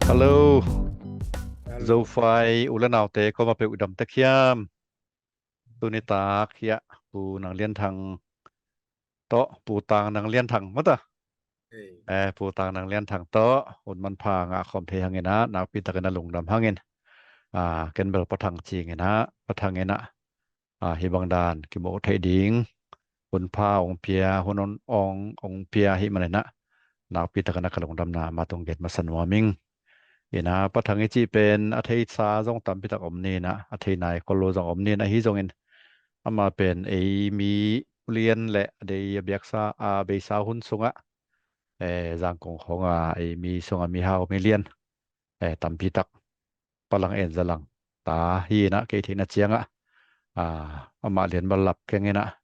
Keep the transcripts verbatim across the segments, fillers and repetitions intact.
Hello. Hello. Zophai u le naute, kua mah peuh i dam tek hiam? Tuni tak hiah Pu Nang Lian Thang tawh, Pu Tang Nang Lian Thang maw ta? Hei. Eh, Pu Tang Nang Lian Thang tawh hun manpha ngah khawm thei hangin ah, nakpi takin a lungdam hangin, ah, ken bel Pa Thang cingin ah, Pa Thang in ah, ah, hih bang dan kimu thei ding hun pha hong pia, hun hong, hong, hong pia ahih manin ah, nakpi takin a ka lungdamna amah tung gen masa nuam ing. In ah, Pa Thang i cih pen a theisa zong tampi tak om ni in ah, a thei nai khol lo zong om ni in ah, ahi zongin amah pen ei mi lian le a dei a biaksa, a beisa hun sungah, eh, Zangkong khawng a ei mi sungah mihau mi lian, eh, tampi tak, palang en zalang ta hi in ah, kei theihna ciangah, ah, amah lian bel lap keng in ah,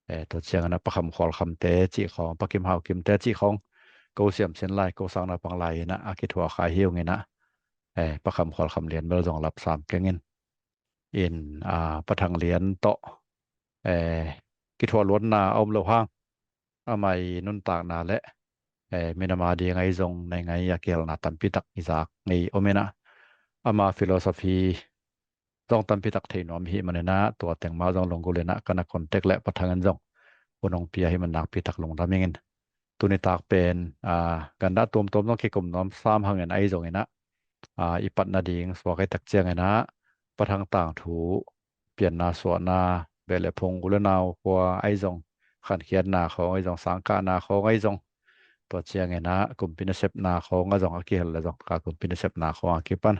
eh, tua ciangin ah Pa Kham Khual Khamte cih khawng, Pa Kim Hau Kimte cih khawng, ko Siam Sin Lai, ko Sang Nau Pang Lai in ah a kithuah kha hi ung in ah, eh, Pa Kham Khual Kham lian bel zong lap sam keng in, in, ah, Pa Thang lian tawh, eh, kithuah luatna a om lo hang, amah i nuntakna le, eh, minam a ding ahi zong, nai ngai a kihelna tampi tak i zak ngei om in ah, ama philosophy zong tampi tak thei nuam ahih manin ah, tua teng mah zong lunggulh in ah ka na contact le Pa Thang in zong hun hong pia ahih man nakpi tak lungdam ing in. Tuni tak pen, ah, gandah tuamtuam zong kikum nuam sam hangin ahi zongin ah, ah, i patna ding suak ahih tak ciangin ah, Pa Thang tangthu, pianna suahna, beh le phung, u le nau khua ahi zong, khankhiatna khawng ahi zong, sangkahna khawng ahi zong, tua ciangin ah kumpi nasepna khawng a zong a kihel le zong, ka kumpi nasepna khawng a kipan,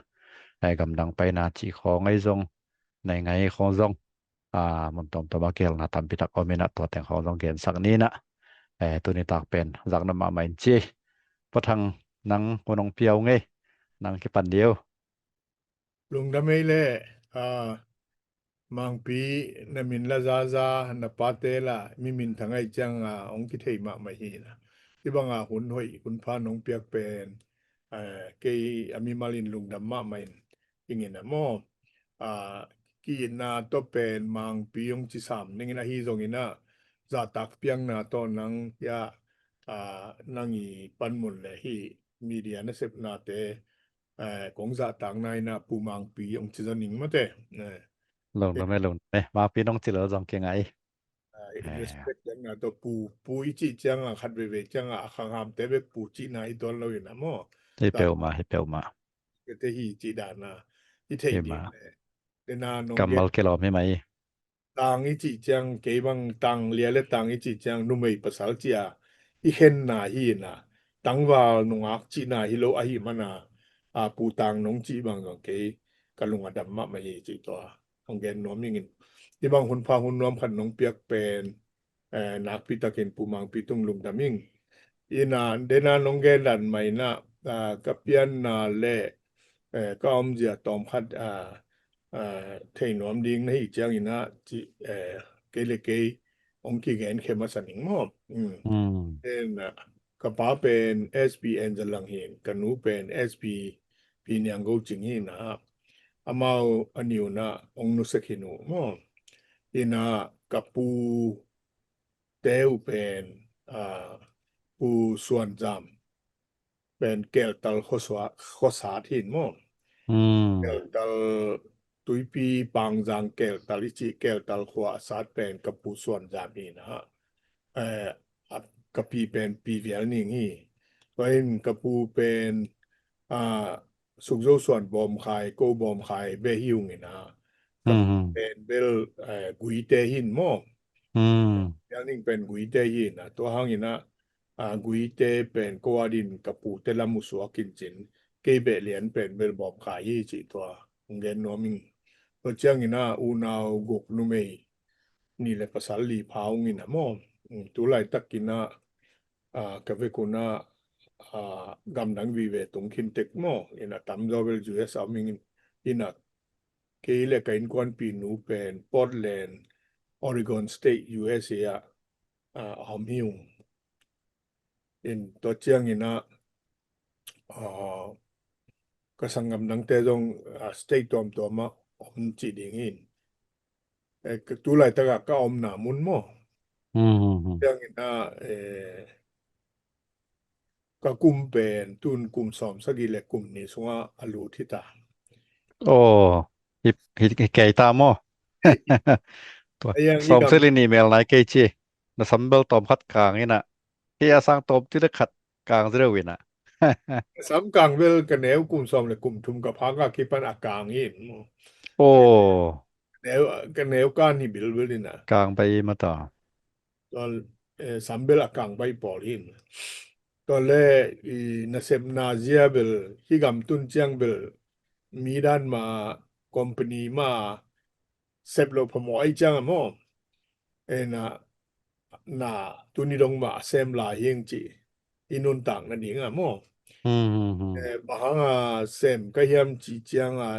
eh, gamdang paina cih khawng ahi zong, nai ngai khawng zong, ah, mun tuamtuam a kihelna tampi tak om in ah, tua teng khawng zong gensak ni in ah, eh, tuni tak pen zakna mahmah in ci. Pa Thang, nang hun hong pia ung ei, nang kipan dih o. Lungdam ei le, ah, Mangpi, na min la zaza, na pate la mi minthang ahih ciangin hong kithei mahmah hi in ah. Hih bang a hun hoih hun pha nong piak pen, eh, kei a mimal in lungdam mahmah ing in ah maw. Ah, ki-itna tawh pen Mangpi hong ci sam ning in, ahi zongin ah zahtak piakna tawh nang hiah, ah, nang i panmun le hih media nasepnate, eh, kong zahtakna in ah Pu Mangpi hong ci zaw ning maw te. Eh. Lungdam ei, lungdam ei. Mangpi nong ci lo zong kingah hi. Ah, eh, respect dan na tawh Pu, Pu i cih ciangin, khat veivei ciangin a khanghamte bek Pu cihna hi tuan lo in ah maw. Hi peuhmah, hi peuhmah. Kei te hi cih dan a i theih ding le. Kammal kilawm hi mah hi. Tang i cih ciang, kei bang Tang Lia le Tang i cih ciang numei pasal ci a i khenna hi in ah, tangval nungak cihna hi lo ahih man a, a, Pu Tang nong cih bang zong kei ka lung a dam mahmah hi cih tua hong gen nuam ing in. Hih bang hun pha hun nuam khat nong piak pen, eh, nakpi takin Pu Mangpi tung lungdam ing. In ah, den a nong gen dan mah in ah, ah, ka pianna le, eh, ka omzia tawm khat, ah, ah, thei nuam ding na hih ciangin ah, ci, eh, kei le kei hong kigen khe masa ning maw. Mm. Mm. En, ah, ka pa pen S P N Zalang hi in, ka nu pen S P Pi Niang Go Cing hi in ah, amau a niu in ah hong nusia khin uh maw. In ah ka pu te uh pen, ah, Pu Suan Zam pen Keltal khuasua-, khuasat hi in maw. Mm. Keltal, Tuipi Pangzang Keltal i cih Keltal khua a sat pen ka Pu Suan Zam hi in ah. Eh, a, ka pi pen Pi Vial Ning hi. Tua in ka pu pen, ah, Suk Zo Suan Bawm Khai, ko Bawm Khai bek hi ung in ah. Ka pi pen bel, eh, Guite hi in maw. Mm. Vial Ning pen Guite hi in ah. Tua hangin ah, ah, Guite pen ko a din ka pute lam uh suak in cin, kei beh lian pen bel Bawm Khai hi cih tua hong gen nuam ing. Tua ciangin ah unau guk, numei nih le pasal li pha ung in ah maw. Mm, tu laitakin ah, ah, ka vekun ah, ah, gamdang vive tung khin tek maw. In ah tamzaw bel U S a om ing in, in ah kei le ka innkuanpih nu pen Portland, Oregon State, U S A ah, ah, a om hi ung. In tua ciangin ah, ah, ka sanggam dangte zong, ah, state tuamtuam ah om cih ding hi in. Eh, ka, tu laitak ah ka omna mun maw. Mm, mm, mm. Ciangin ah, eh, ka kum pen tun kum sawm sagih le kum nih sungah a lut hi ta. Aw, hi, hi, hi kei ta maw? Tua, a yang i sawm gam sagih le nih mel nai kei ci. Na sam bel tawm khat kang ina. Kei a sang tawm ti le khat kang zireu ina. Sam kang bel ka neu kum sawm le kum thum ka phak a kipan a kang in. Aw. Neu, ka neu kan hi bilbil ina. Kang bai mata. Tua, eh, sam bel a kang bai pawl hin. Tua le i nasepna zia bel hi gam tun ciang bel mi dan ma company ma sep lo phamawh ai ciang a maw. Ena na tuni dong ma sem lai hiang ci i nuntak na ding a maw. Hmm, hmm, hmm. Eh, bang hang a sem ka hiam ci ciang a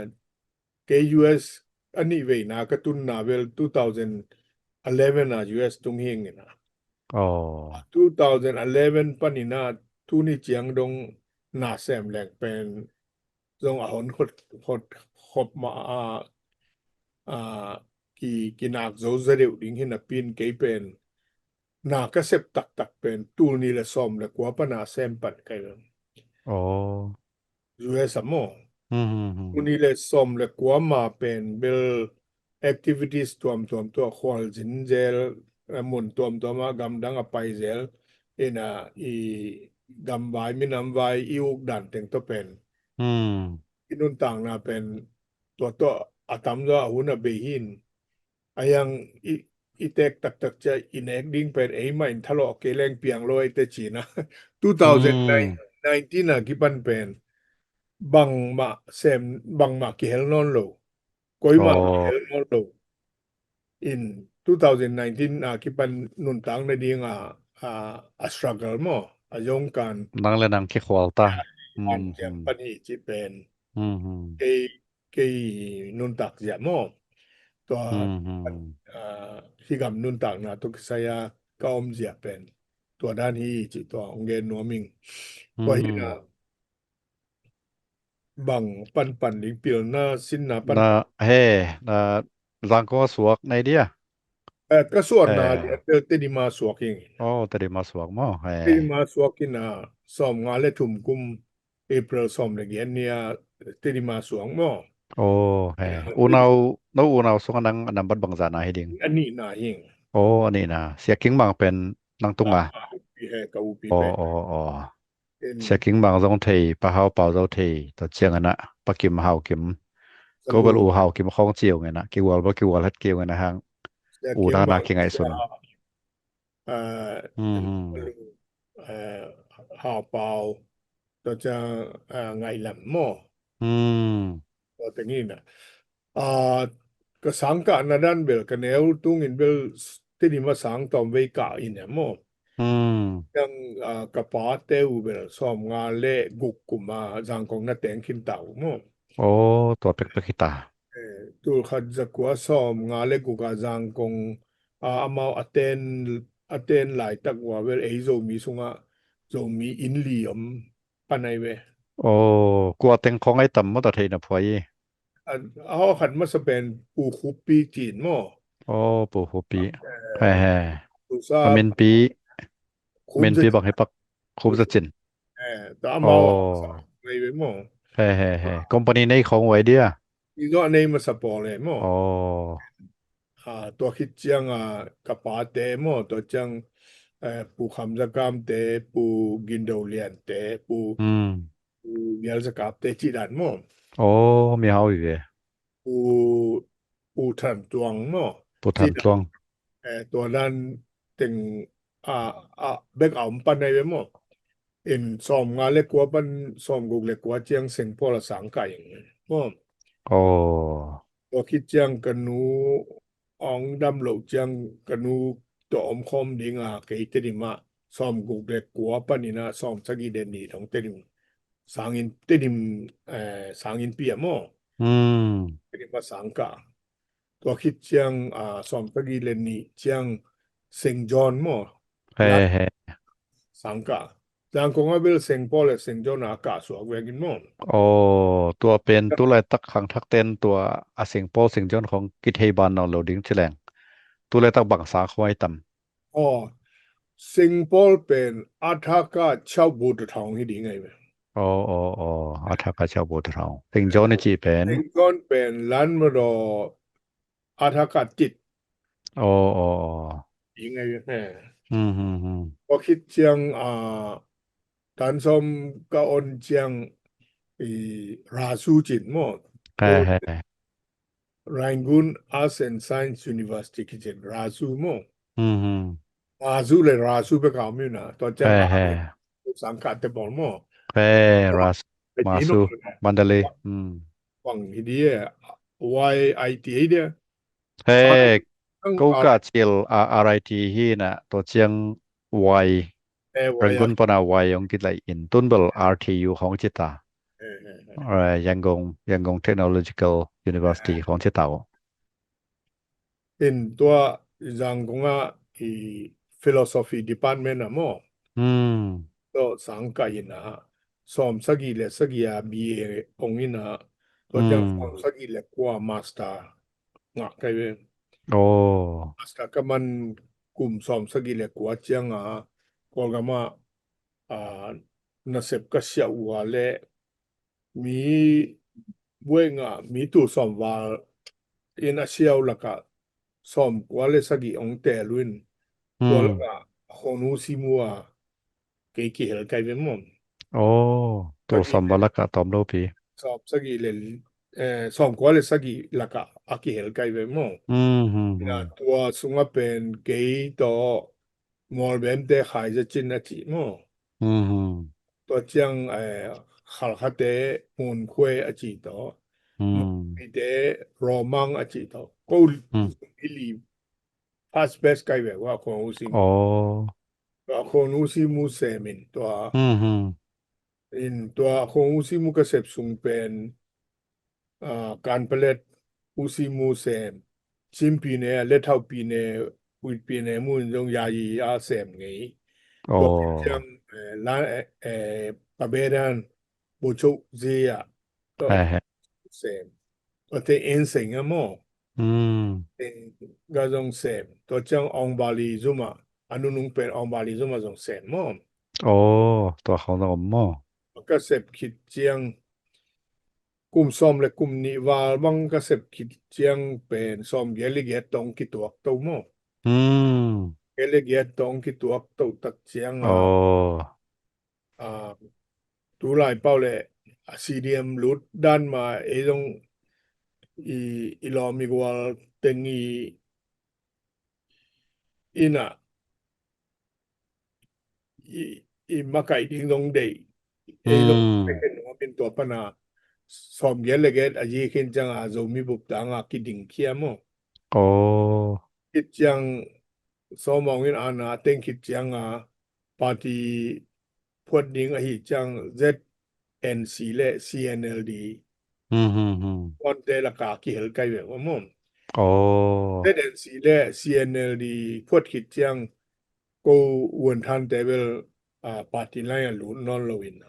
kei U S a nih veina ka tunna bel two thousand eleven a U S tung hiang ina. Oh. Two thousand eleven pan ina tuni ciang dong na sem leng pen zong a hon khot, khot, khop ma a, a, ki, kinak zo za deuh ding hi napi in kei pen na ka sep taktak pen tul nih le sawm le kua pan a sem pan kai pen. Oh. U S a maw. Hmm, hmm, hmm. Tul nih le sawm le kua ma pen bel activities tuamtuam tua khualzin zel, eh, mun tuamtuam a gamdang a pai zel, ina i gamvai minamvai i uk dan teng tua pen. Hmm. I nuntakna pen tua tua a tamzaw a hun a bei hin. A yang i, i tek taktak cia i nek ding pen eimah in thalawh kei leng piang lo ei te cina. Two thousand nineteen a kipan pen bangmah sem, bangmah kihel nawn lo. Koimah hel nawn lo. In two thousand nineteen a kipan nuntak na ding a, a, a struggle maw, a zong kan. Nang le nang kikhual ta. An ciang pan hi ci pen. Hmm, hmm. Kei, kei nuntak zia maw. Tua, hmm, hmm, a, hi gam nuntakna tua kisai a ka om zia pen. Tua dan hi ci tua ong gen nuam ing. Tua hi na, bang panpan ding pilna sinna pan. Na, he, na, Zangkong a suak nei dia? Eh, ka suakna dia, Tedim a suak ing. Oh, Tedim a suak maw? He. Tedim a suak ina, sawm nga le thum kum April sawm le giat ni a Tedim a suak maw? Oh, he. Unau, no unau sung a nang a nambat bangzah na hi ding? A nihna hing. Oh, a nihna. Sia King Mang pen nang tunga? Ah, upi he, ka upi pen. Oh, oh, oh. Sia King Mang zong thei, Pa Hau Pau zong thei, tua ciang ana, Pa Kim Hau Kim. Ko bel U Hau Kim khong ciu ngena, kigual bel kigual het kiu ngena hang. U dana kingaihsun. Ah, hmm, hmm. Ah, Hau Pau, tua ciang, ah, Ngaih Lam maw. Hmm. Tua teng hi na. Ah, ka sangkah na dan bel, ka neu tungin bel Tedim a sang tawm vei kah in e maw. Hmm. Yang, ah, ka pate uh bel sawm nga le guk kum a Zangkong na teng khin ta uh maw. Oh, tua pekpek hi ta. Eh, tul khat za kua sawm nga le guk a Zangkong, ah, amau a ten, a ten laitak uh a bel ei Zomi sungah Zomi inn li om pan ai ve. Oh, kua teng khong ai tam maw ta theihna phuai i. A, a hawkhat masa pen Pu Khupi cin maw? Oh, Pu Khupi. Eh, he, he. A minpi, minpi bang hi pak, Khup Za Cin. Eh, ta amau. Oh. Ngai ve maw? He, he, he. Company nei khong wai dia? I zo nei masa pawl e maw? Oh. Ah, tua khit ciang, ah, ka pate maw, tua ciang, eh, Pu Kham Za Kam te, Pu Gin Do Lian te, Pu, hmm, Pu Bial Za Kap te ci dan maw. Oh, mi hau i ve. Pu, Pu Tham Tuang maw. Pu Tham Tuang. Eh, tua dan teng, ah, ah, bek a om pan ai ve maw. In sawm nga le kua pan sawm guk le kua ciang Seng Paul a sang kai ing maw. Oh. Tua khit ciang ka nu ong dam loh ciang ka nu tua om khawm ding a kei Tedim a sawm guk le kua pan ina sawm sagih le nih dong Tedim sangin, Tedim, eh, sangin pi a maw. Hmm. Tedim a sang ka. Tua khit ciang, ah, sawm sagih le nih ciang Seng John maw. He, he. Sang ka. Zangkong a bel Seng Paul le Seng John a kah suak vek in maw. Oh, tua pen tu laitak khangthak ten tua a Seng Paul Seng John khong kithei ban nawn lo ding ci leng. Tu laitak bang sang khong ai tam. Oh, Saint Paul pen Athaka Chau Buddha Thong hi ding ai ve. Oh, oh, oh. Athaka Chau Buddha Thong. Saint John ni ci pen. Saint John pen Lan Mado Athaka Tit. Oh, oh, oh. Ding ai ve. Hmm, hmm, hmm. Kua khit ciang a tan som ka on ciang i Rasu cin maw. He, he. Rangoon Arts and Science University kicin Rasu maw. Hmm, hmm. Rasu le Rasu pe ka mi na. Tua ciang he, he. Sangkah te bol maw. He, Rasu, Masu, Mandalay. Hmm. Wang hi dia, Y I T hi dia. He, ko ka cil a R I T hi na, tua ciang Y. Rangoon pana Y ong kitlai in, tun bel R T U hong cita. Yangon, Yangon Technological University hong cita. In tua Yangon a i philosophy department a maw. Hmm. Tua sangkah in a, sawm sagih le sagih a B A ong in a, tua ciang sawm sagih le kua master ngah kai ve. Oh. Master ka man kum sawm sagih le kua ciang a, Kawlgam a, a, nasep ka siah uh a le mi buai ngah, mi tul sawm val in a siau lakah sawm kua le sagih ong tel uh in, tua lakah Khon U Simu a kei kihel kai ve maw. Oh, tul sawm val lakah tawm lo pi. Sawm sagih le, eh, sawm kua le sagih lakah a kihel kai ve maw. Hmm, hmm, hmm. Tua sungah pen kei tawh Mualbemte Khai Za Cin a ci maw. Hmm, hmm. Tua ciang, eh, Khalkhate Mun Khuai a ci tawh. Hmm. Mite Romang a ci tawh. Ko, hmm, i li first best kai ve ua Khon U Simu. Oh. Tua Khon U Simu sem in tua. Hmm, hmm. In tua Khon U Simu ka sep sung pen, ah, Kanpalet U Simu sem. Chin Pyine, Lethau Pyine, Wit Pyine mun zong yayi a sem ngei. Tua ciang, eh, la, eh, eh, Pabedan Buchuk Zia. Tua sem. Tua te en seng a maw. Hmm. En ga zong sem. Tua ciang Ong Bali Zuma. A nunung pen Ong Bali Zuma zong sem maw. Oh, tua khong zong om maw. Ka sep khit ciang kum sawm le kum nih val bang ka sep khit ciang pen sawm giat le giat tawh kituak to maw. Hmm. Giat le giat tawh kituak to tak ciang a. Oh. Ah, tu lai pau le a C D M lut dan ma ei zong i, i lawm i gual teng i ina i, i makaih ding zong deih. Ei zong, hmm, peken nuam in tua pana sawm giat le giat a zi khin ciang a Zomi bup tang a kiding khia maw. Oh. Khit ciang sawm ong in ana teng khit ciang a party phuat ding ahi ciang Z N C le C N L D. Hmm, hmm, hmm. Puante laka kihel kai ve maw. Oh. Z N C le C N L D phuat khit ciang ko Vuan Thante bel, ah, party line a lut nawn lo in.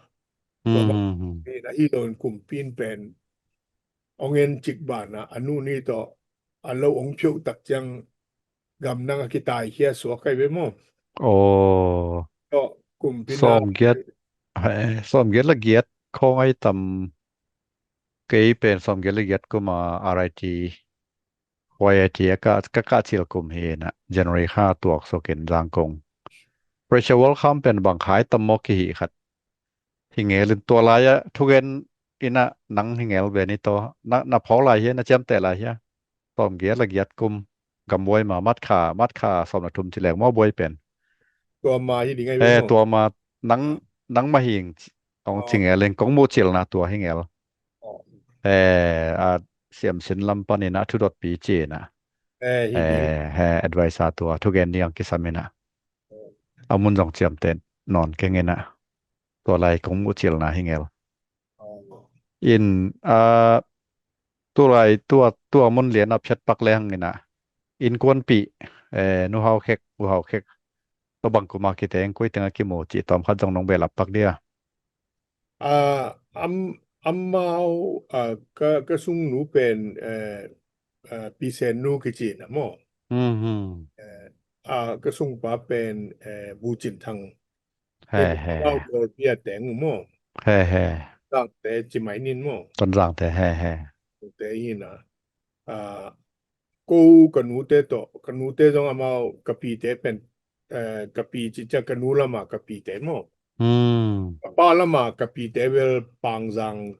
Hmm, hmm, hmm. Ahi lo in kumpi in pen ong en cik bana a nu ni tawh a lo ong phiuh tak ciang gamdang a kitaikhia suak kai ve maw. Oh. Tua kumpi na sawm giat, eh, sawm giat le giat khong ai tam. Kei pen sawm giat le giat kum a R I T, Y I T a ka, ka, ka cil kum hi na, January kha tuak suak in Zangkong. Pressure World Camp pen bang khai tam maw kihi khat. Hi ngel in tua lai a thugen ina nang hi ngel ve ni tawh. Na, na phawk lai hia, na ciamteh lai hia. Sawm giat le giat kum gam buai ma, mat kha, mat kha sawm le thum ci leng maw buai pen. Tua ma hi ding ai ve maw. Eh, tua ma nang, nang ma hing ong ci ngel in kong muh cilna tua hi ngel. Oh. Eh, a siamsin lam panin a thudotpi ci na. Eh, hi ding. Eh, he advice a tua thugen ding ang kisam ina. Oh. A mun zong ciamteh nawn keng ina. Tua lai kong muh cilna hi ngel. In, ah, tulai tua, tua mun lian a phiat pak leng ina. Innkuanpih, eh, Nu Hau Khek, U Hau Khek. Tua bang kuma kiteng koi teng a kimu ci tawm khat zong nong belap pak dia. Ah, am, amau, ah, ka, ka sungnu pen, eh, eh, Pi Sen Nu kici na maw. Hmm, hmm. Eh, a, ka sungpa pen, eh, Bu Cin Thang. He, he. Amau Dolbia teng uh maw. He, he. Zangte ci mai nin maw. Tonzangte, he, he. Te hi na. A, ko ka nute tawh, ka nute zong amau ka pite pen, eh, ka pi ci ciang ka nu lama ka pite maw. Hmm. Ka pa lama ka pite bel Pangzang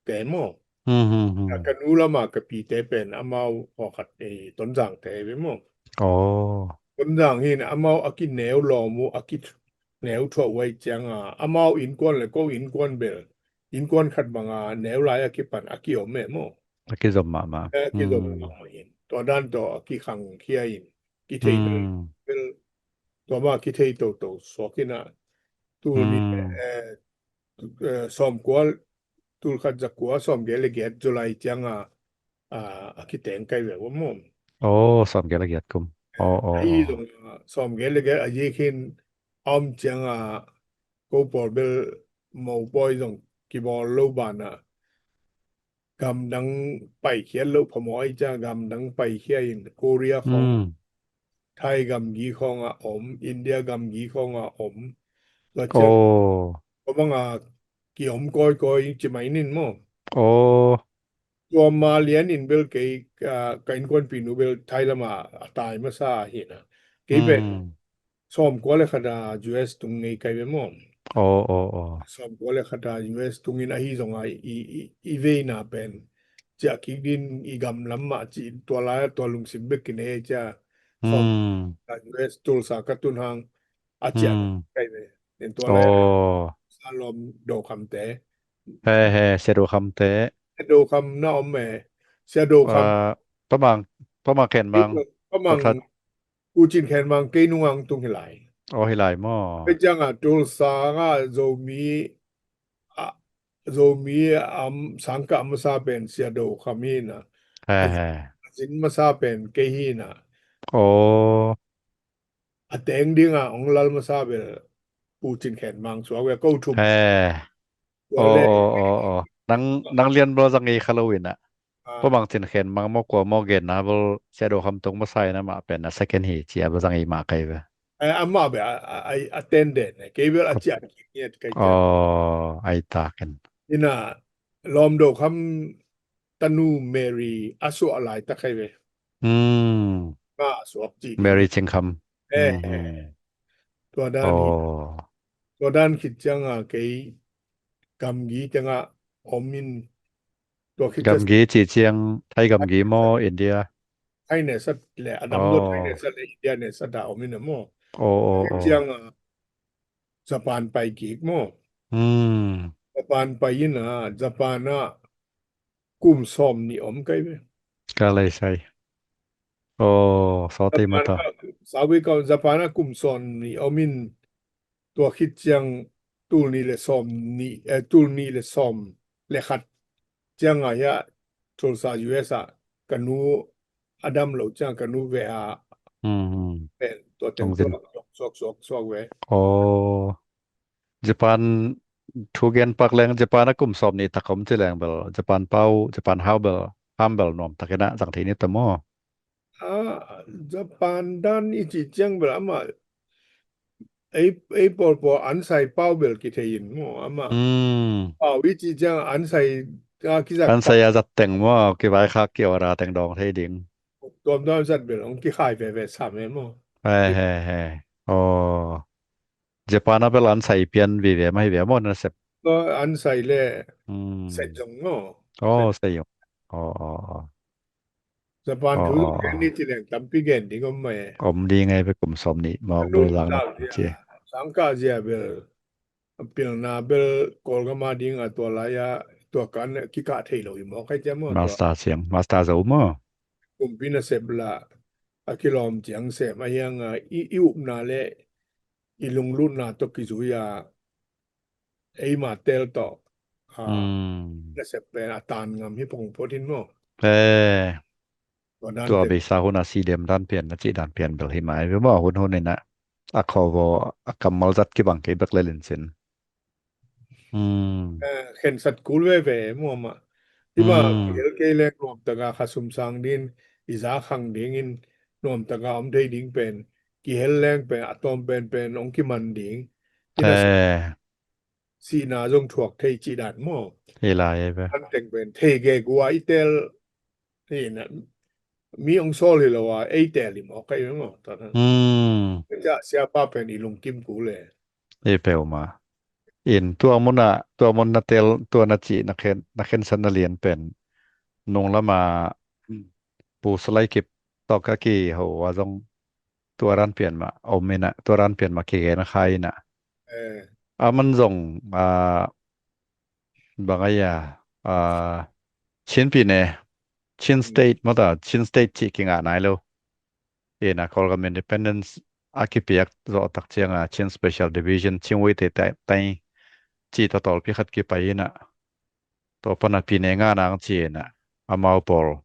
te maw. Hmm, hmm, hmm. Ka, ka nu lama ka pite pen amau hawkhat, eh, Tonzang te ve maw. Oh. Tonzang hin amau a kineu lawm uh, a kineu thuah uh ai cianga, amau innkuan le ko innkuan bel, innkuan khat banga neu lai a kipan a kiom e maw. A kizom mahmah. Eh, a kizom mahmah in. Tua dan tawh a kikhang khia in. Kithei bel, bel, tua ma kithei toto suak in a. Tul ni, eh, eh, sawmkua, tul khat zakua sawmgiat le giat July cianga, a, a kiteng kai ve ua maw. Oh, sawmgiat le giat kum. Oh, oh, ahi zong, a, sawmgiat le giat a zik hin a om cianga ko pawl bel mopawi zong kibawl lo bana. Gamdang paikhiat loh phamawh ahi cianga gamdang paikhia in Korea khawng, Thai gamgi khawnga om, India gamgi khawnga om. Tua ciang, oh, tua banga kiom kawikawi ci mai nin maw. Oh. Tua ma lian in bel kei, ah, ka innkuanpinu bel Thai lama a tai masa hi na. Kei bel sawmkua le khat a U S tung ngei kai ve maw. Oh, oh, oh. Sawmkua le khat a U S tungin ahi zonga i, i, i veina pen ciah kik din i gam lam mah ci tua lai tua lungsim bek kinei cia. Sawmkua le khat a U S Tulsa ka tun hang a ciah kai ve. Tua lai sa lawm do khamte. He, he, sia do khamte. Sia do kham na om e. Sia do kham. Ah, pamang, pamang khen mang. Pamang. Pu Cin Khen Mang kei nungang tung hi lai. Oh, hi lai maw. Kei cianga Tulsa nga Zomi, a, Zomi am sangkah masa pen sia do kham hi na. He, he. A zin masa pen kei hi na. Oh. A teng dinga ong lal masa bel Pu Cin Khen Mang suak ve ko thum. He. Oh, oh, oh, oh. Nang, nang lian bel zang i kha lo in a. Ah. Pamang Cin Khen Mang maw kua maw genna bel sia do kham tung masa in a mah pen a second hi cia bel zang i mah kai ve. Eh, amah bel a, a, a, a ten den, eh, kei bel a ciah kik ngiat kai ciah. Oh, ai takin. Ina lawm do kham tanu Mary a suah lai tak kai ve. Hmm. Nga a suak ci. Mary Cing Kham. Eh, eh. Tua dan hi. Oh. Tua dan khit cianga kei gamgi cianga om in tua khit gamgi ci ciang Thai gamgi maw India? Thai ne sat le a dam lo Thai ne sat le India ne sat a om in a maw. Oh, oh, oh. Cianga Japan pai kik maw. Hmm. Japan pai in a Japan a kum sawm nih om kai ve. Ka lei sai. Oh, sawtei mata. Sawi ka Japan a kum sawm nih om in tua khit ciang tul nih le sawm nih, eh, tul nih le sawm le khat cianga hia Tulsa U S a ka nu a dam lo ciang ka nu ve a. Hmm, hmm. Pen tua teng tua suak, suak, suak ve. Oh. Japan thu gen pak leng Japan a kum sawm nih tak om ci leng bel Japan pau, Japan hau bel, ham bel nuam tak in a zang thei ni ta maw. Ah, Japan dan i ci ciang bel amah ei, ei pawlpawl an sai pau bel kithei in maw amah. Hmm. Pau i ci ciang an sai a kizat an sai a zat teng maw kivaikhak ki-order teng dawng thei ding. Tuamtuam zat bel ong kikhai veve sam e maw. He, he, he. Oh. Japan a bel an sai pian vive mah hi ve maw na sep. An sai le sai zong maw. Oh, sai zong. Oh, oh, oh. Japan thu gen ni ci leng tampi gen ding om mai. Om ding ai ve kum sawm nih mawk bel lang ci. Sangkah zia bel pilna bel Kawlgam a dinga tua lai-a tua kan kikah thei lo hi mawk ai cia maw. Master siang, master zo maw. Kumpi nasep la a kilawm ciang sem a hianga i, i upna le i lunglutna tawh kizui a eima tel tawh, a, nasep pen a tan ngam hi pong phot hin maw. Tua beisa hun a si dem dan pian na cih dan pian bel hi mai ve maw hun hun in a a khawvaw a kammal zat kibang kei bek lel in cin. Khensat kul veve muamah. Tima kihel kei leng nuamtaka kha sumsang din i za khang dingin nuamtaka om thei ding pen kihel leng pen a tawm penpen hong kiman ding. Ina sihna zong thuak thei cih dan maw? Hi lai ei ve. An teng pen thei gegu a i tel hi na, mi hong sawl hi lo a ei tel hi maw, ka i maw? Tua na. Hmm. Sia, siapa pen i lungkim ku le. Hi peuhmah. In tua munah, tua mun na tel, tua na cih, na khen, na khensan na lian pen nung lama Pu Salai Kip tawh ka kiho a zong tua dan pian mah om inah, tua dan pian mah kigen kha inah. Eh. A man zong, a, bang a ia, a, Chin pi ne, Chin State, mata Chin State cih kingah nai lo. Ina Kawlgam independence a kipiak zawh tak cianga Chin Special Division, Chin Wei te tai ci tatawlpi khat kipai ina. Tua pana pi ne nga nang ci ina. Amau pawl,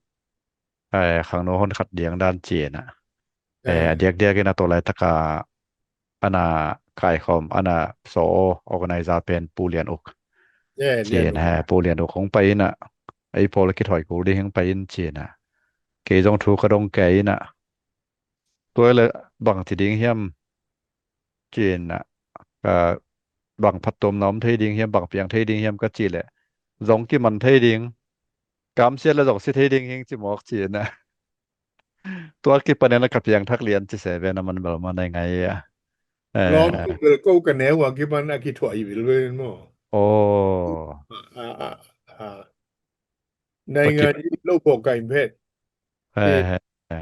eh, khangno hon khat diang dan ci ina. Eh, a diakdiak ina tua laitaka ana kaikhawm, ana so organizer pen Pu Lian Uk. Ci ina, he, Pu Lian Uk hong pai ina. Ei pawl a kithawi kul ding hong pai in ci ina. Kei zong thu ka dong kei ina. Tua le bang ci ding hiam? Ci ina, a, bang phattuamna om thei ding hiam, bang piang thei ding hiam ka ci le. Zong kiman thei ding. Kamsiat le zong si thei ding hing ci mawk ci ina. Tua kipanin a ka piangthak lian ci se ve na man bel ma nai ngai a. Eh. Lawm tu bel ko ka neu a kipan a kithuah i vil ve maw? Oh. A, a, a. Nai ngai lo bawk ka in phet. He, he, he.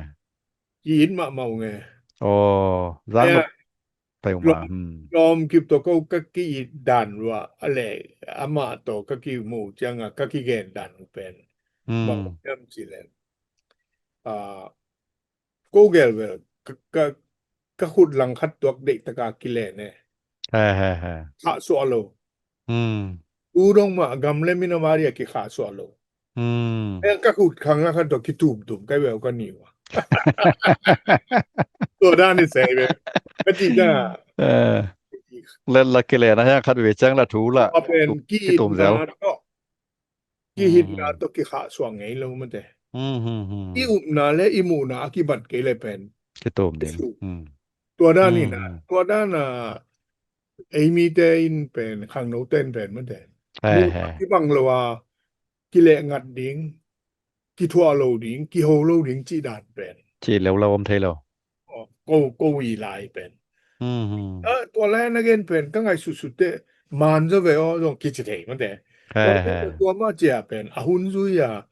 Ki in mahmah uh nge. Oh, zang lo pai uh ma. Lawm kip tawh ko ka ki-it dan uh a le amah tawh ka kimu cianga ka kigen dan uh pen. Hmm. Bang hiam ci le. Ah, ko gel vel ka, ka, ka khut langkhat tuak deih taka kilen e. He, he, he. Khah suah lo. Hmm. U dong mah gam le min a mari a kikhah suah lo. Hmm. E ka khut khang langkhat tuak kitumtum kai vel ka niu a. Tua dan i sei ve. Ka ti ka. Eh. Len la kilen a hiang khat ve ciang la thu la. Tua pen kitum zel. Kihitna tawh kikhah suak ngei lo mate. Hmm, hmm, hmm. I upna le i muhna a kibat kei le pen. Kitum ding. Hmm. Tua dan ina, tua dan a ei mite in pen, khangno ten pen mate. He, muhna he. Kibang lo a, kileh ngat ding, kithuah lo ding, kiho lo ding cih dan pen. Cih lo lo om thei lo. Ko, ko i lai pen. Hmm, hmm. A, tua lai na gen pen, ka ngaihsutsut teh, man zaw ve aw, zong kici thei mate. He, he. Tua mah cia pen, a hun zui a,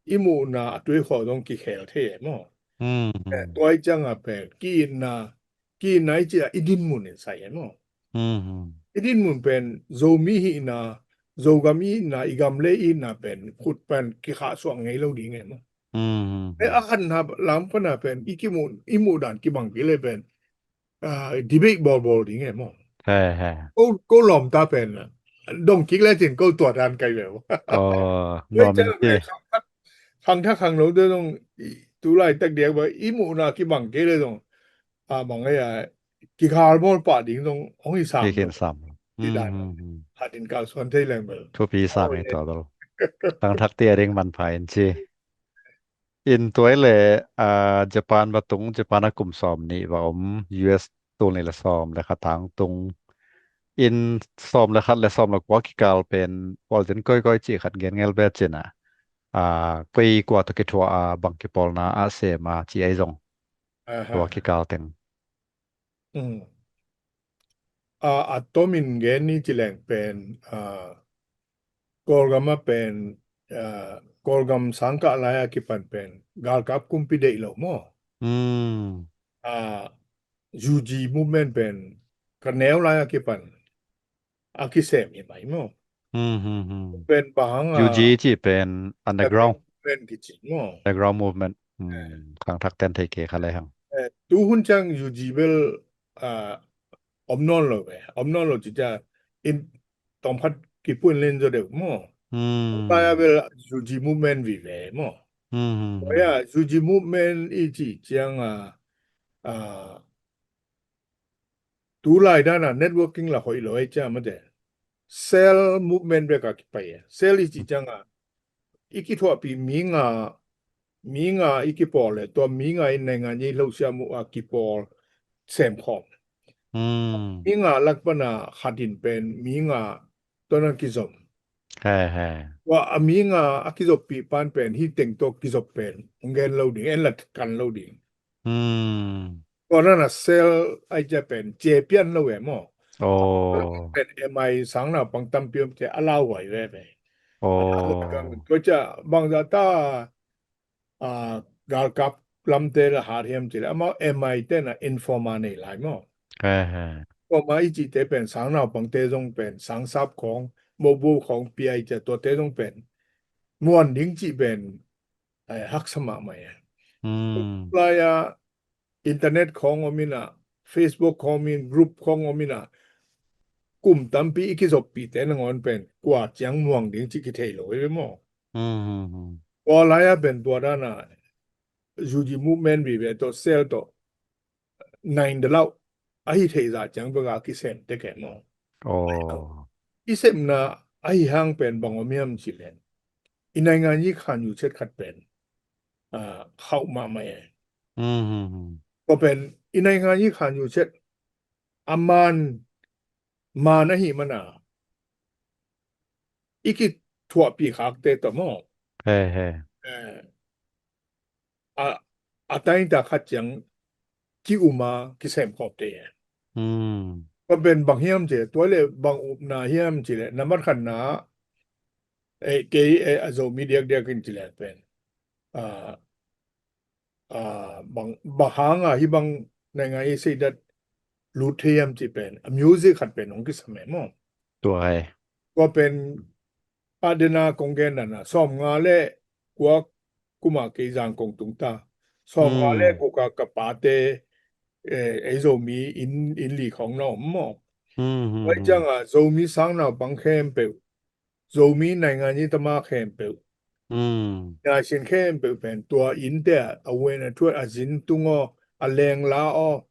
i muhna a tuikhawh zong kikhel thei e maw? Hmm, hmm. Eh, tua i cianga pen, ki-itna, ki-itna i cia, i dinmun in sai e maw? Hmm, hmm. I dinmun pen, Zomi hihna, Zogam i hihna, i gam le i hihna pen, khut pen, kikhah suak ngei lo ding e maw? Hmm, hmm, hmm. Eh, a khatna lam pana pen, i kimu, i muh dan kibang kei le pen, ah, debate bawlbawl ding e maw? He, he. Ko, ko lawmta pen, dong kik le cin ko tua dan kai ve. Oh, nuam in ci. Khangthak khangno te dong, i, tu laitak diak ba, i muhna kibang kei le dong, a, bang e a, kikhal bawl pah ding dong, hong i sam. Kikin sam. Ti dan. Hmm, hmm, hmm. Hatin kalsuan thei leng bel. Thupi sam e tua bel. Khangthak te a ding manpha in ci. In tua i le, a, Japan va tung, Japan a kum sawm nih va om, U S tul nih le sawm le khat tang tung. In sawm le khat le sawm le kua kikal pen, pawl zin koikoi cih khat gen ngel ve cina. A, koi kua tawh kithuah a, bang kipawlna a sem a, ci ei zong. Aha. Kua kikal teng. Mm. A, a tomin gen ni ci leng pen, a, Kawlgam a pen, a, Kawlgam sangkah lai a kipan pen, galkap kumpi deih lo maw? Mm. A, U G movement pen, ka neu lai a kipan, a kisem hi mai maw? Hmm, hmm, hmm. Pen bang hang a, U G ci pen underground. Pen kici maw? Underground movement. Hmm. Eh. Khangthak ten thei kei kha lai hang. Eh, tu hun ciang U G bel, ah, om nawn lo ve. Om nawn lo ci ciang in tawm khat kipun len zaw deuh maw? Hmm. Pai a bel U G movement vive maw? Hmm, hmm, hmm. Pai a U G movement i ci ciang a, ah, tu lai dan a networking la hoih lo ei cia mate. Cell movement bek a kipai e. Cell i ci ciang a, i kithuahpih mi nga, mi nga i kipawl le, tua mi nga in naingan i lo siam uh a kipawl. semkhawm. Hmm. Mi nga lak pana khat in pen mi nga tawh na kizom. He, he. Tua a mi nga a kizoppih pan pen hih teng tawh kizop pen hong gen lo ding, en la kan lo ding. Hmm. Tua na na sel ai cia pen cia pian lo e maw. Oh. Pen M I sang naupang tampi om cia a lau huai veve. Oh. Tua cia bangzah ta a, galkap lamte la hat hiam cileh amau M I te na informer nei lai maw. He, he. Informer i cihte pen sang naupangte zong pen sang sap khawng, mobu khawng pia i cia tuate zong pen muan ding cih pen, eh, haksa mahmah e. Hmm. Lai a internet khawng om in a, Facebook khawng om in, group khawng om in a, kum tampi i kizoppihte nangawn pen kua ciang muang ding cih kithei lo hi ve maw. Hmm, hmm, hmm. Tua lai-ah pen tua dan a U G movement vive tawh sel tawh nain dalau ahi theih zah ciang bek a kisem tek e maw. Oh. I sepna ahi hang pen bang om hiam cih leh i naingan i khan u chet khat pen, ah, khauh mahmah e. Hmm, hmm, hmm. Tua pen i naingan i khan u chet a man, man ahi mana i kithuahpih khakte tawh maw. He, he. Eh, a, a tainta khat ciang ki-um a kisem khawmte. Hmm. Tua pen bang hiam cih leh, tua leh bang upna hiam cih leh, nambat khatna, eh, kei, eh, a Zomi diakdiak in cih leh pen, ah, ah, bang, bang hang a hih bang naingan i seidat lut thei hiam cih pen a music khat pen hong kisam e maw. Tua hi. Tua pen a dena kong gen dan a sawmnga le kua kum a kei Zangkong tung ta. Sawmnga le, hmm, guk a ka pate, eh, ei Zomi inn, inn li khawng na om maw. Hmm, hmm, hmm. Tua ciang a Zomi sang naupang khempeuh, Zomi naingan i tama khempeuh. Hmm. Nasin khempeuh pen tua innte a, a wen a thuat a zin tung aw, a lengla aw.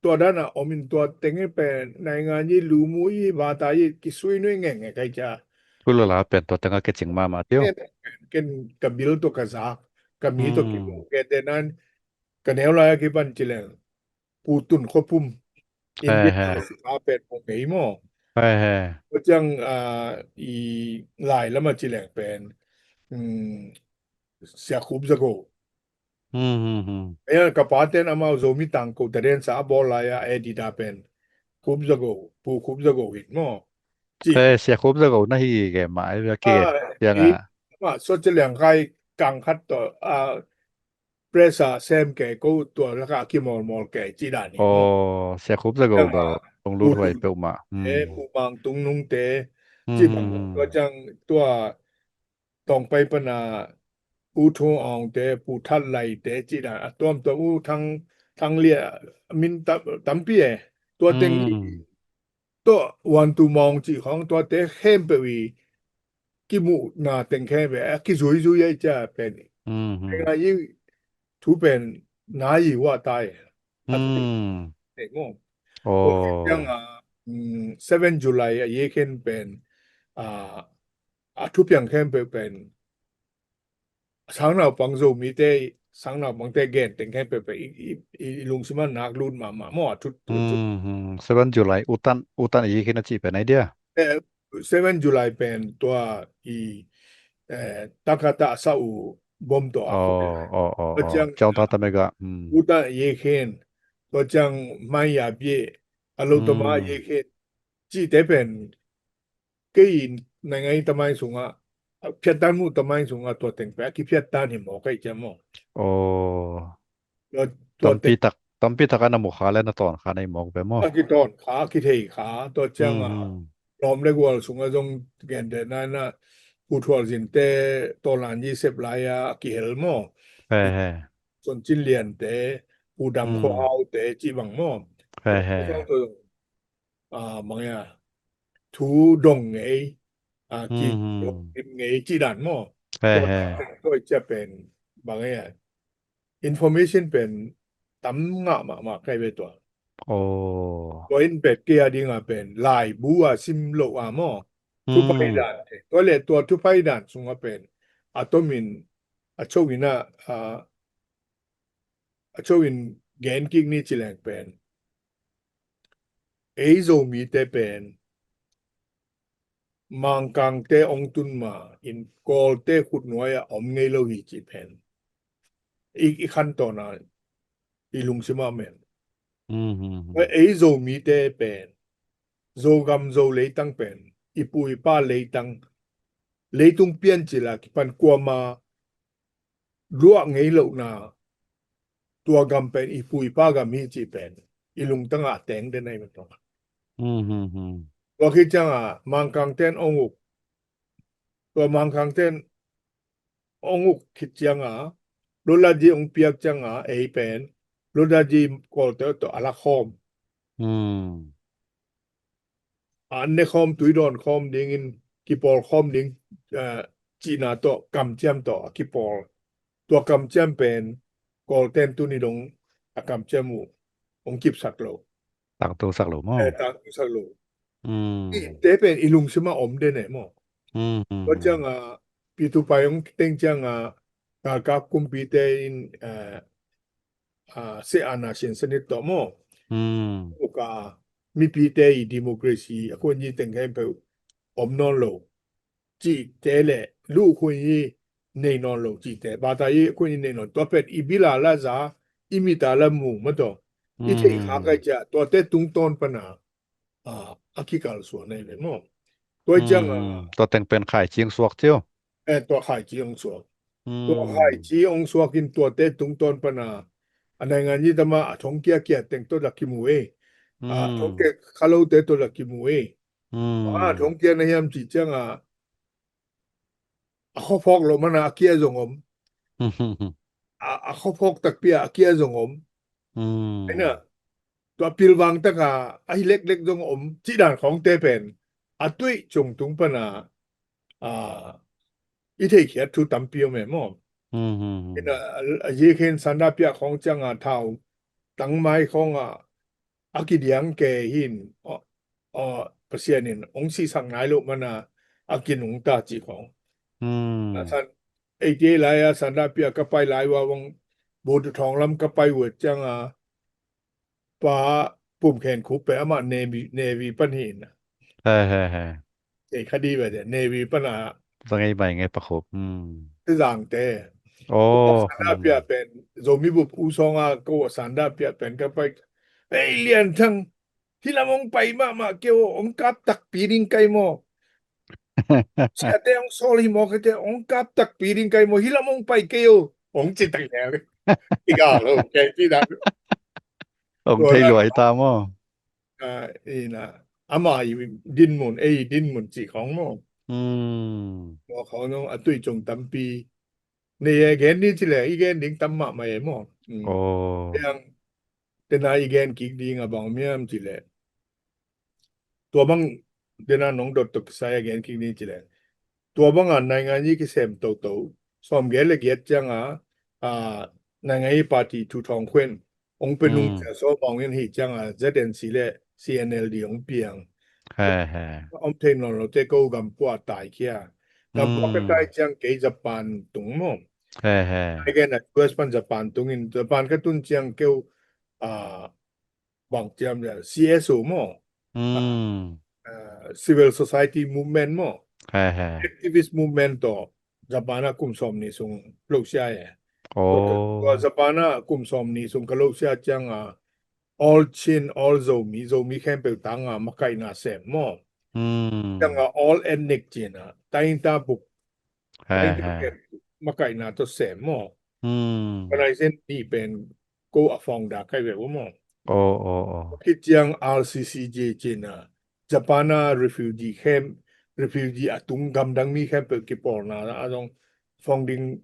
Tua dan a om in tua teng i pen naingan i lumu i vata i kisuinui ngenge kai cia. Kulala pen tua teng a kicing mahmah tiu. Ken, ken ka bil tawh ka zak, ka mi tawh ki, hmm, kete nan, ka neu lai a kipan ci leng. Pu Tun Khua Pum. He, he. India a pen hong ngei maw. He, he. Tua ciang, ah, i lai lam a ci leng pen, mm, Sia Khup Za Go. Hmm, hmm, hmm. Ei, ka paten amau Zomi tangko taren sa a bawl lai a edit a pen Khup Za Go, Pu Khup Za Go hi maw. Ci. He, Sia Khup Za Go na hi ke mah, eh, ki, ah, ciang i, a. Mah, so ci leng kai kang khat tawh, ah, press a sem kei ko tua lak a kimawlmawl kei ci dan hi. Aw, Sia Khup Za Go, ciang a, bel hong lut huai peuhmah. Hmm. Pu Mang Tung Nung te, hmm, ci bang, hmm, hmm, tua ciang tua Tawngpai pana U Thung Aung te, Pu That Lai te ci dan a tuamtuam, U Thang, Thang Lia, min tam, tampi e. Tua teng, hmm, tawh Wan Tu Maung cih khawng tuate khempeuh i kimuhna teng khempeuh a kizuizui a i cia pen. Hmm, hmm. Ngai i thu pen nai i ua tai. Hmm. Teng maw. Oh. Tua ciang a, mm, seven July a i khen pen, a, a thupiang khempeuh pen sangnaupang Zomite, sangnaupangte gen teng khempeuh pen i, i, i, i lungsim ah nak lut mahmah maw a thut, thut, thut. Hmm, hmm. Seven July, U Thant, U Thant a i khin a cih pen ai dia. Eh, seven July pen tua i, eh, Takata sa u bom tawh a. Oh, oh, oh, tua ciang, ciang ta ta mega. Hmm. U Thant a i khin, tua ciang Mai Ya Bie, a lo tama a i khin. Cihte pen kei in naingan i tamai sungah, a phiattan mu tamai sungah tua teng pen a kiphiattan hi mawk ahi cia maw. Aw. Tua, tua teng tampi tak, tampi tak a na mu kha le na tawn kha na hi mawk ve maw. A kitawn kha, a kithei kha, tua ciang a, hmm, lawm le gual sungah zong gente na, na, Pu Thual Zin te, Tawlan Yi sep lai a, a kihel maw. He, he. Son Cin Lian te, Pu Dam, hmm, Khua Hau te, ci bang maw. He, he. Tua zong a, bang ia, thu dong ngei, a, ki, hmm, hmm, dong dim ngei ci dan maw. He, he. Tua, tua cia pen, bang ia, information pen tam ngah mahmah kai ve tua. Oh. Tua in bet kei a ding a pen laibu a sim loh a maw. Thupai, hmm, dan te. Tua le tua thupai dan sung a pen a tomin a cho in a, a, a cho in gen kik ni ci leng pen ei Zomite pen Mangkangte ong tun ma in Kawlte khut nuai ah om ngei lo hi cih pen i, i khantawn a i lungsim ah om. Ei Zomite pen Zogam Zo leitang pen i pu i pa leitang, leitung piancil a kipan kuama luah ngei lohna, tua gam pen i pu i pa gam hi cih pen i lungtang ah teng den ahi man tawh. Tua khit ciangah Mangkangten ong uk, tua Mangkangten ong uk khit ciangah Lotlatjee ong piak ciangah ei pen Lotlatjee Kawlte tawh a la khawm, a an ne khawm, tui dawn khawm dingin kipawl khawm ding, eh, cihna tawh kamciam tawh a kipawl. Tua kamciam pen Kawlten tuni dong a kamciam uh ong kipsak lo. Tangtusak lo maw? Eh, tangtusak lo. Te pen i lungsim ah om den eh maw? Tua ciangah P two P ong teng ciangah galkap kumpite in, eh, ah, se ana sin sanit tawh maw? Uka mipite i democracy a khuan yi teng khempeuh om nawn lo cihte le lu khuan yi nei nawn lo cihte, bata yi khuan yi nei nawn, tua pen i bila la za, i mita la mu ma tawh i theih kha kai cia, tuate tungtawn pana a, a kikalsuan ahi ve maw? Tua ciangah tua teng pen khaici ong suak cio. Eh, tua khaici ong suak. Tua khaici ong suak in tuate tungtawn pana a naingan yi tama a thongkia kia teng tawh la kimu ei. A thongkia khalote tawh la kimu ei. A thongkia na hiam cih ciangah a khuaphawk loh mana a kia zong om. A, a khuaphawk takpi a a kia zong om. Aina tua pilvang taka a hi leklek zong om cih dan khawngte pen a tuih cung tung pana, a, i theikhiat thu tampi om e maw? Ina a, a zikhin sanda piah khawng cianga thau tangmai khawnga a kidiang ke hin, aw, aw, Pasian in ong sihsak nai loh mana a kinungta cih khawng. A san, eighty-eight lai a sanda piah ka pai lai ua vang, bu thawng lam ka pai uat cianga pa Pum Khen Khup pen amah Navy, Navy pan hi in. He, he, he. Ei khadi ve de, Navy pan a. Zang ei bai ngei Pa Khup. Zangte. Oh, sanda piah pen Zomi bup u song a ko sanda piah pen ka pai. Ei Lian Thang, hi lam ong pai mahmah kei o, ong kap takpi ding kai maw? Siate ong sawl hi maw, kate ong kap takpi ding kai maw? Hi lam ong pai kei o, ong ci tak lel. I ga lo kei pi dan. Ong thei luai ta maw? A, ina, ama i dinmun, ei dinmun cih khawng maw? Tua khawng nong a tuih cung tampi nei e, gen ni cileh i gen ding tam mahmah e maw? Aw. Tena i gen kik ding a bang om hiam cileh, tua bang tena nong dot tawh kisai a gen kik ding cileh, tua banga naingan yi kisem toto, sawmgiat le giat cianga, a, naingan yi party thu thawng khuen ong pe nung cia sawm ong in hi cianga Z N C le C N L D ong piang. He, he. Om thei nawn lote ko gampua tai khia. Gampua ka tai ciang kei Japan tung maw? He, he. Ai gen a U S pan Japan tungin, Japan ka tun ciang keu, a, bang ciam le C S O maw? A, civil society movement maw? He, he. Activist movement tawh Japan a kum sawm ni sung lo sia e. Aw. Tua Japan a kum sawm ni sung ka lo sia cianga All Chin, All Zomi, Zomi khempeuh tanga makaihna sem maw? Cianga all ethnic cina, tainta buk, tainta buk makaihna tawh sem maw? Organization ni pen ko a founder kai ve maw? Aw, aw, aw. Khit ciang R C C J cina, Japan a refugee camp, refugee a tung gamdang mi khempeuh kipawlna a zong founding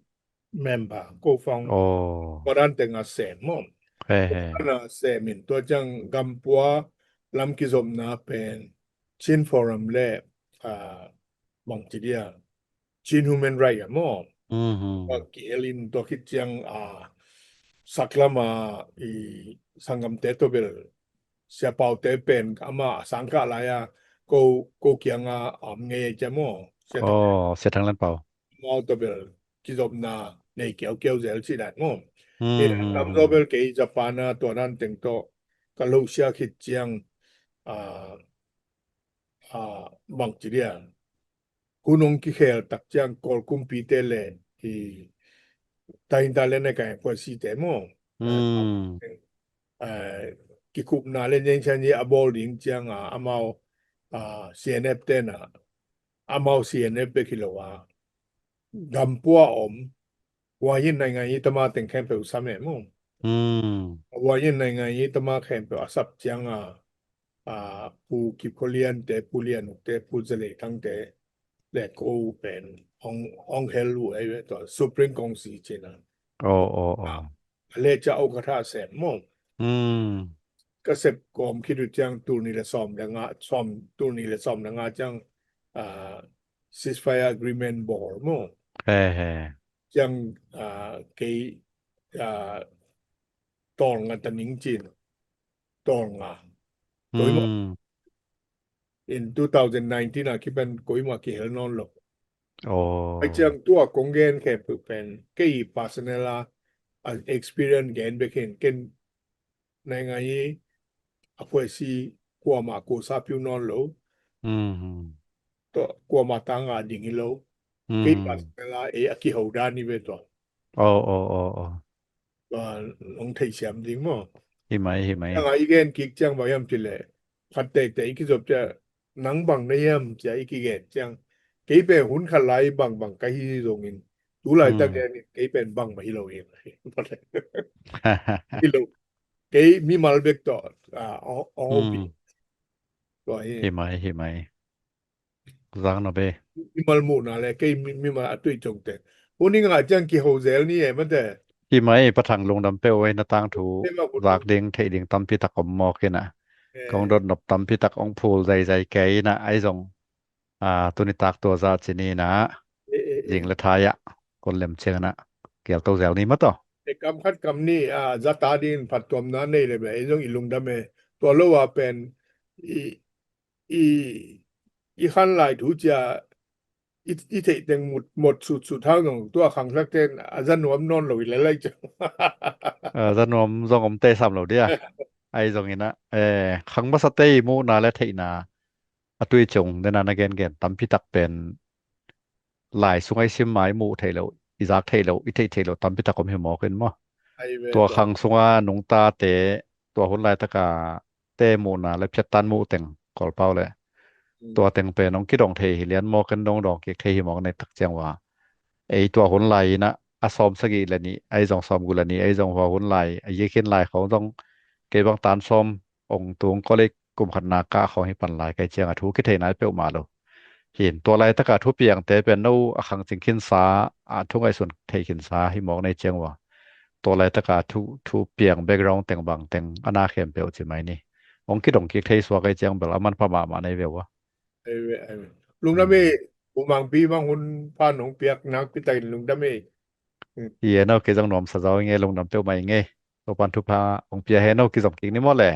member ko fang. Aw. Tua dan teng a sem maw? He, he. Tua dan a sem in tua ciang gampua lam kizopna pen Chin Forum le, a, bang ci dia, Chin Human Right a maw? Tua ki-el in tua khit ciang, a, saklam a i sanggamte tawh bel Sia Paute pen ama a sangkah lai a ko, ko kianga om ngei a cia maw? Sia Thang. Aw, Sia Thang Lian Pau. Mau tawh bel kizopna nei kiaukiau zel ci dan maw? Tamzaw bel kei Japan a tua dan teng tawh ka lo sia khit ciang a, a, bangci dia, hun hong kikhel tak ciang Kawl kumpite le i tahinta le na kai puasite maw, a, kikupna le nengsian i a bawl ding ciang a, amau, a, C N F te na, amau C N F bek hi lo a, gampua om, huayin naingan i tama teng khempeuh sam e maw. Huayin naingan i tama khempeuh a sap ciang a, a, Pu Kip Khua Lian te, Pu Lian Uk te, Pu Za Lei Thang te le ko pen hong, hong hel uh ei ve tua Supreme Council cina. A le ca au ka tha sem maw. Ka sep kawm khit uh ciang tul ni le sawm le nga, sawm, tul ni le sawm le nga ciang, a, ceasefire agreement bawl maw. Ciang, a, kei, a, tawlnga ta ning cin, tawlnga. Koima in two thousand nineteen a kipan koima kihel nawn lo. Ai ciang tua kong gen khempeuh pen kei personal a, a experience gen bek hin, ken naingan i a phuaisi kuama kuasa piu nawn lo. Tua kuama tanga ding hi lo. Kei personal a ei a kiho dan hi ve tua. Tua hong theisiam ding maw. Hi mai, hi mai. Tanga i gen kik ciang bang hiam cih leh, khat teitei i kizop ciang, nang bang na hiam cia i kigen ciang, kei pen hun khat lai bang bang ka hi zongin, tu laitak gen in kei pen bang mah hi lo hi. Hi lo. Kei mimal bek tawh, a, ong, ong pi. Tua hi. Hi mai, hi mai. Zang na be. Mimal muhna le kei mi, mimal a tui congte. Uni nga ciang kiho zel ni e mate. Hi mai, Pa Thang, lungdam peuh ei, na tangthu zak ding, theih ding tampi tak om mawk hi na. Kong dot nop tampi tak ong phul zaizai kei na, ai zong, a, tuni tak tua za cini na. Zing le thai a kon lem ciang na kial to zel ni mataw. E, kam khat kam ni, a, za ta ding phattuamna nei le be, ei zong i lungdam e. Tua lo a pen i, i, i khan lai thu cia i, i theih teng mut, mot sut sut hang zong tua khangsak ten a za nuam nawn lo i le lai ciang. A, za nuam zong om te sam lo dia. Ai zong ina, e, khang masa te i muhna le theihna a tui cung dena na gen gen tampi tak pen lai sunga i sim mai muh theih lo, i zak theih lo, i theih theih lo tampi tak om hi mawk in maw. Tua khang sunga nungta te, tua hun laitaka te muhna le phiattan muh teng Kawlpau le tua teng pen ong kidong thei hi lian mawk in, dong dong kik thei hi mawk nei tak ciang ua. Ei tua hun lai ina a sawm sagih le nih, ei zong sawm guk le nih, ei zong hua hun lai a yikhin lai khong zong kei bang tan sawm ong tung college kum khatna kah khawng hi pan lai kai ciang a thu kithei nai peuhmah lo. Hin tua laitaka thupiangte pen no a khangcing khinsa, a thu ngaihsun thei khinsa hi mawk nei ciang ua. Tua laitaka thu, thupiang background teng bang teng a na khempeuh ci mai ni. Ong kidong kik thei suak kai ciang bel a manpha mahmah nei ve ua. Lungdam e, U Mangpi bang hun pha nong piak nakpi takin lungdam e. Hi e no, kei zong nuamsa zaw i nge, lungdam peuhmah i nge. Topan thupha ong pia he no, kizom kik ni maw le.